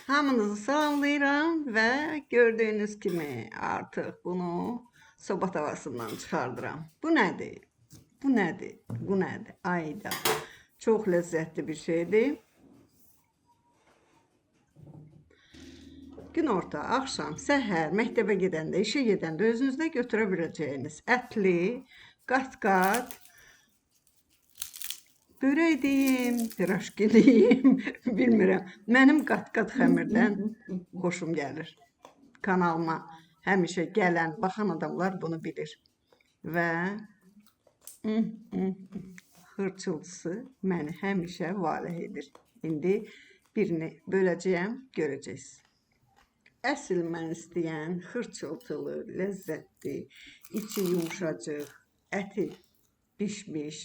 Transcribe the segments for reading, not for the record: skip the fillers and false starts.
Hamınızı salamlayıram və gördüyünüz kimi artıq bunu soba tavasından çıxardıram. Bu nədir? Bu nədir? Bu nədir? Ayda. Çox ləzzətli bir şeydir. Günorta, axşam, səhər, məktəbə gedəndə, işə gedəndə özünüzdə götürə biləcəyiniz ətli, qat-qat börək deyim, piraşki deyim, bilmirəm. Mənim qat-qat xəmirdən xoşum gəlir. Kanalıma həmişə gələn, baxan adamlar bunu bilir. Və xırçıltısı məni həmişə valeh edir. İndi birini böləcəyəm, görəcəksiniz. Əsl mən istəyən xırçıltılı, ləzzətli, içi yumşacıq, əti bişmiş.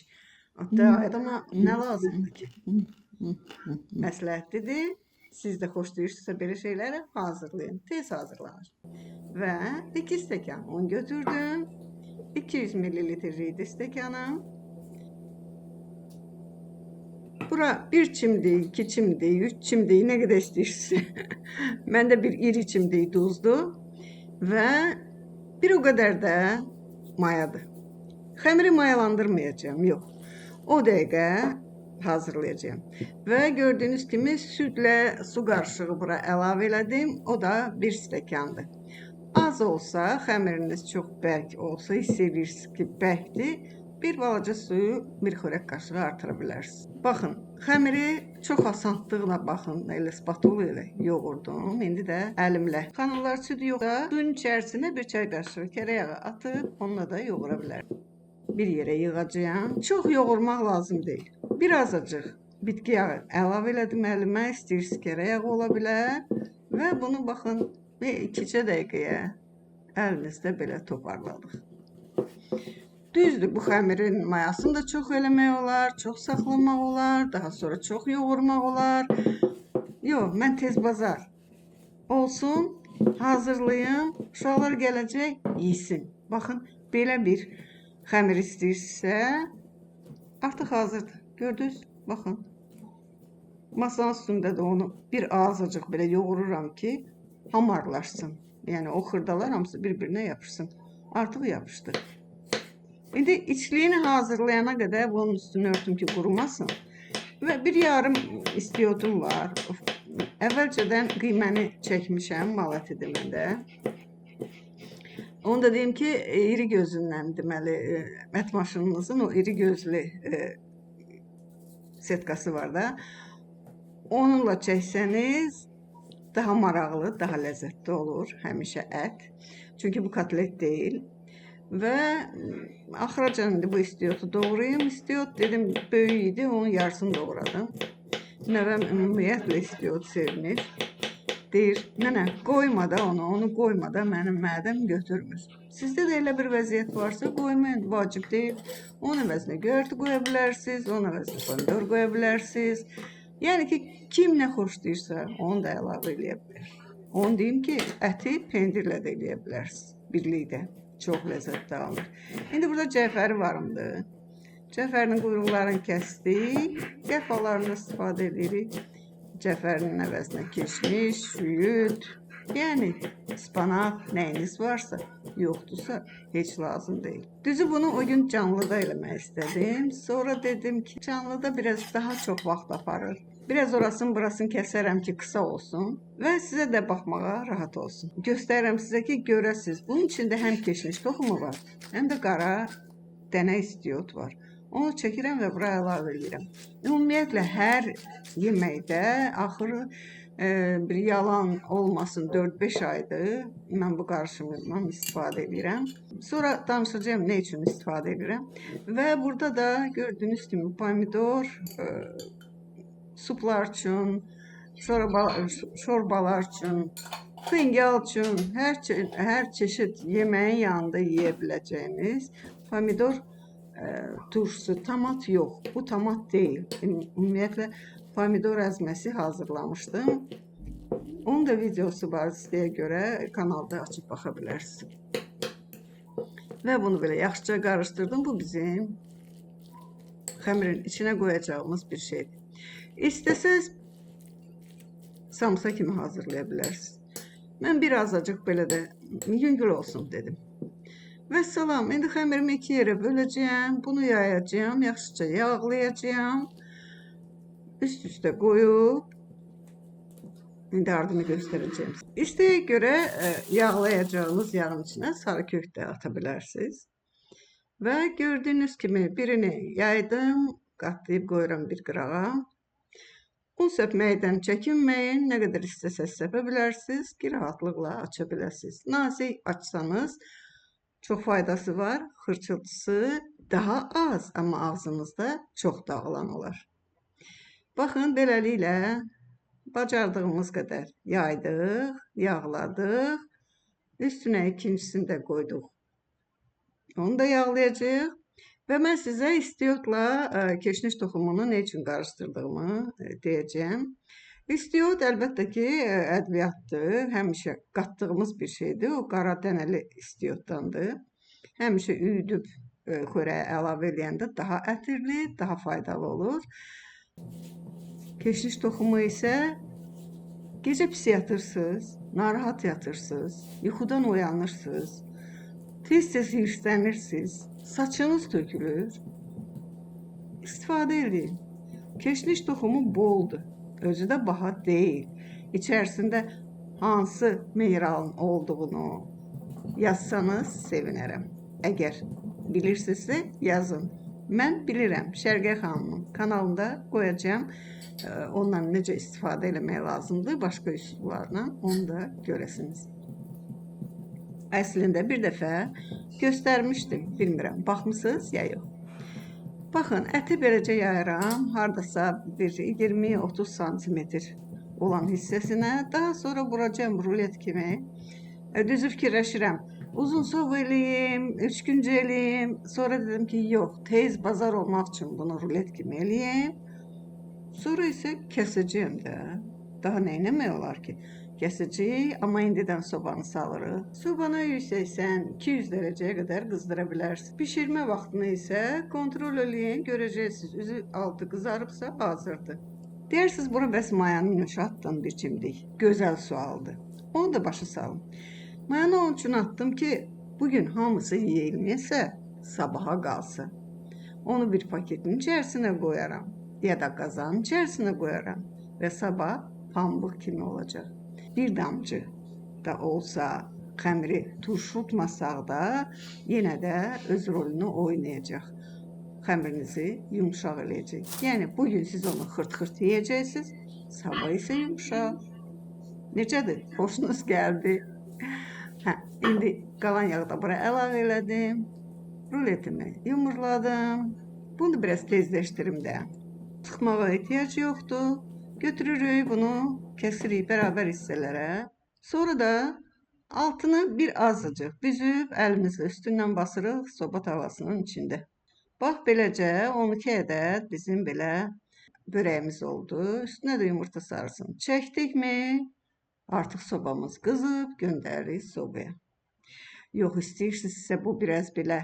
Hatta adama nə lazımdır ki? Məsləhətlidir. Siz də xoşlayırsınızsa belə şeyləri hazırlayın. Tez hazırlanır. Və 2 stəkan un götürdüm. 200 millilitr idi stəkanım. Bura bir çimdik, 2 çimdik, 3 çimdik, nə qədər istəyirsiniz. Məndə bir iri çimdik duzdur və bir o qədər də mayadır. Xəmiri mayalandırmayacağam, yox. O dəqiqə hazırlayacağam. Və gördüyünüz kimi südlə su qarışığı bura əlavə elədim. O da 1 stəkandır. Az olsa, xəmiriniz çox bərk olsa, hiss edirsiniz ki, bərkdir. Bir balaca suyu bir xörək qaşığı artıra bilərsiniz. Baxın, xəmiri çox asanlıqla baxın, elə spatula ilə yoğurdum. İndi də əlimlə. Xanımlar, süd yoxsa suyun içərisinə bir çay qaşığı kərə yağı atıb onunla da yoğura bilərsiniz. Bir yerə yığacağam. Çox yoğurmaq lazım deyil. Bir azacıq bitki yağı əlavə elədim əlimə. İstəyirsiniz kərə yağı ola bilər. Və bunu baxın, bir 2-cə dəqiqəyə əlinizdə belə toparladıq. Düzdür, bu xəmirin mayasını da çox eləmək olar, çox saxlamaq olar, daha sonra çox yoğurmaq olar. Yox, mən tez bazar olsun, hazırlayım, uşaqlar gələcək, yesin. Baxın, belə bir xəmir istəyirsinizsə, artıq hazırdır. Gördünüz? Baxın. Masanın üstündə də onu bir azacıq belə yoğururam ki, hamarlaşsın. Yəni o xırdalar hamısı bir-birinə yapışsın. Artıq yapışdı. İndi içliyini hazırlayana qədər bunun üstünü örtüm ki, qurumasın. Və bir yarım istiyotum var. Əvvəlcədən qiyməni çəkmişəm, mal ətidir məndə. Onu da deyim ki, iri gözündən, deməli, ət maşınınızın o iri gözlü setkası var da. Onunla çəksəniz daha maraqlı, daha ləzzətli olur həmişə ət. Çünki bu kotlet deyil. Və axıracan indi bu istiyotu doğrayım. İstiyot dedim böyük idi, onun yarısını doğradım. Nəvəm ümumiyyətlə istiyot sevmir. Deyir, nənə qoyma da onu, onu qoyma da mənim mədəm götürmür. Sizdə də elə bir vəziyyət varsa qoymayın, vacib deyil. Onun əvəzinə göyərti qoya bilərsiniz, onun əvəzinə pomidor qoya bilərsiniz. Yəni ki, kim nə xoşlayırsa onu da əlavə eləyə bilər. Onu deyim ki, əti pendirlə də eləyə bilərsiniz birlikdə. Çox ləzzətli alınır. İndi burada cəfəri varımdır. Cəfərinin quyruqlarını kəsdik. Qəfalarını istifadə edirik. Cəfərinin əvəzinə keşmiş, şüyüd, yəni ıspanaq, nəyiniz varsa, yoxdursa heç lazım deyil. Düzü bunu o gün canlıda eləmək istədim. Sonra dedim ki, canlıda biraz daha çox vaxt aparır. Biraz orasını burasını kəsərəm ki, qısa olsun və sizə də baxmağa rahat olsun. Göstərirəm sizə ki, görəsiniz. Bunun içində həm keşmiş toxumu var, həm də qara dənə istiyot var. Onu çəkirəm və bura əlavə eləyirəm. Ümumiyyətlə, hər yeməkdə axırı bir yalan olmasın 4-5 aydır mən bu qarışımdan istifadə edirəm. Sonra danışacağım nə üçün istifadə edirəm. Və burada da gördüyünüz kimi pomidor, suplar üçün, şorbalar üçün, xıngal üçün, hər çeşid yeməyin yanında yeyə biləcəyiniz pomidor turşusu, tomat yox. Bu tomat deyil. Ümumiyyətlə, pomidor əzməsi hazırlamışdım. Onun da videosu var, istəyə görə kanalda açıb baxa bilərsiniz. Və bunu belə yaxşıca qarışdırdım. Bu bizim xəmirin içinə qoyacağımız bir şeydir. İstəsəz Samsa kimi hazırlaya bilərsiniz. Mən bir azacıq belə də yüngül olsun dedim. Vəssalam, indi xəmirimi iki yerə böləcəyəm. Bunu yayacağam, yaxşıca yağlayacağam. Üst üstə qoyub indi ardını göstərəcəyim. İstəyə görə yağlayacağınız yağın içinə sarı kök də ata bilərsiniz. Və gördüyünüz kimi birini yaydım, qatlayıb qoyuram bir qırağa. Un səpməkdən çəkinməyin, nə qədər istəsəz səpə bilərsiniz ki, rahatlıqla aça biləsiniz. Nazik açsanız çox faydası var, xırçıltısı daha az, amma ağzınızda çox dağılan olar. Baxın, beləliklə bacardığımız qədər yaydıq, yağladıq. Üstünə ikincisini də qoyduq. Onu da yağlayacağıq. Və mən sizə istiotla keşniş toxumunu nə üçün qarışdırdığımı deyəcəyəm. İstiot əlbəttə ki, ədviyyatdır. Həmişə qatdığımız bir şeydir. O qara dənəli istiotdandır. Həmişə üyüdüb xörəyə əlavə eləyəndə daha ətirli, daha faydalı olur. Keşniş toxumu isə gecə pis yatırsınız, narahat yatırsınız, yuxudan oyanırsınız, tez-tez hirslənirsiniz, saçınız tökülür. İstifadə edin. Keşniş toxumu boldur. Özü də baha deyil. İçərisində hansı mineralın olduğunu yazsanız sevinərəm. Əgər bilirsinizsə yazın. Mən bilirəm. Şərqə xanımın kanalında qoyacağam. Ondan necə istifadə eləmək lazımdır, başqa üsullarla onu da görəsiniz. Əslində bir dəfə göstərmişdim, bilmirəm, baxmısınız ya yox. Baxın, əti beləcə yayıram, hardasa bir 20-30 santimetr olan hissəsinə. Daha sonra vuracağam rulet kimi. Düzü fikirləşirəm, uzun sov eləyim, üçgüncü eləyim. Sonra dedim ki, yox, tez bazar olmaq üçün bunu rulet kimi eləyim. Sonra isə kəsəcəyəm də. Daha nə etmək olar ki? Kəsicəyik, amma indidən sobanı salırıq. Sobanı 180-200 dərəcəyə qədər qızdıra bilərsiniz. Bişirmə vaxtını isə kontrol eləyin, görəcəksiniz. Üzü altı qızarıbsa hazırdır. Deyirsiniz, bura bəs mayanı nöşə atdım bir çimdik. Gözəl sualdır. Onu da başa salın. Mayanı onun üçün atdım ki, bugün hamısı yeyilməsə, sabaha qalsın. Onu bir paketin içərisinə qoyaram ya da qazanın içərisinə qoyaram və sabah pambıq kimi olacaq. Bir damcı da olsa xəmiri turşutmasaq da yenə də öz rolünü oynayacaq. Xəmirinizi yumşaq eləyəcək. Yəni bugün siz onu xırt-xırt yeyəcəksiniz, sabah isə yumşaq. Necədir? Xoşunuz gəldi? Hə, indi qalan yağı da bura əlavə elədim. Ruletimi yumurladım. Bunu biraz tezləşdirim də. Sıxmağa ehtiyac yoxdur. Götürürük bunu, kəsirik bərabər hissələrə. Sonra da altını bir azıcıq büzüb əlimizlə üstündən basırıq soba tavasının içində. Bax beləcə 12 ədəd bizim belə börəyimiz oldu. Üstünə də yumurta sarısını çəkdikmi, artıq sobamız qızıb, göndəririk sobaya. Yox, istəyirsinizsə bu biraz belə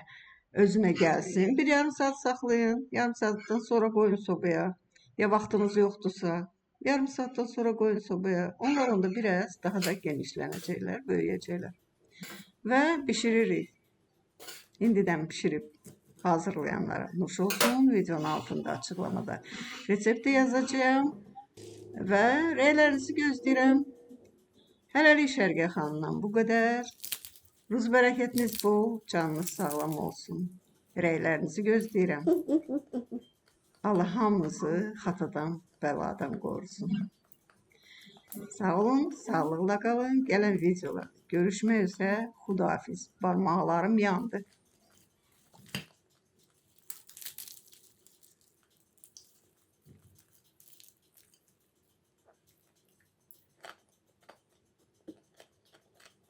özünə gəlsin. Bir yarım saat saxlayın. Yarım saatdan sonra qoyun sobaya. Ya vaxtınız yoxdursa, yarım saatdan sonra qoyun sobaya. Onlar onda biraz daha da genişlənəcəklər, böyüyəcəklər. Və bişiririk. İndidən bişirib hazırlayanlara nuş olsun. Videonun altında açıqlamada resepti yazacağım. Və rəylərinizi gözləyirəm. Hələlik Şərqə xanımdan bu qədər. Ruz bərəkətiniz bol, canınız sağlam olsun. Rəylərinizi gözləyirəm. Allah hamınızı xatadan, bəladan qorusun. Sağ olun, sağlıqla qalın. Gələn videolarda görüşmək üzrə. Xudahafiz. Barmaqlarım yandı.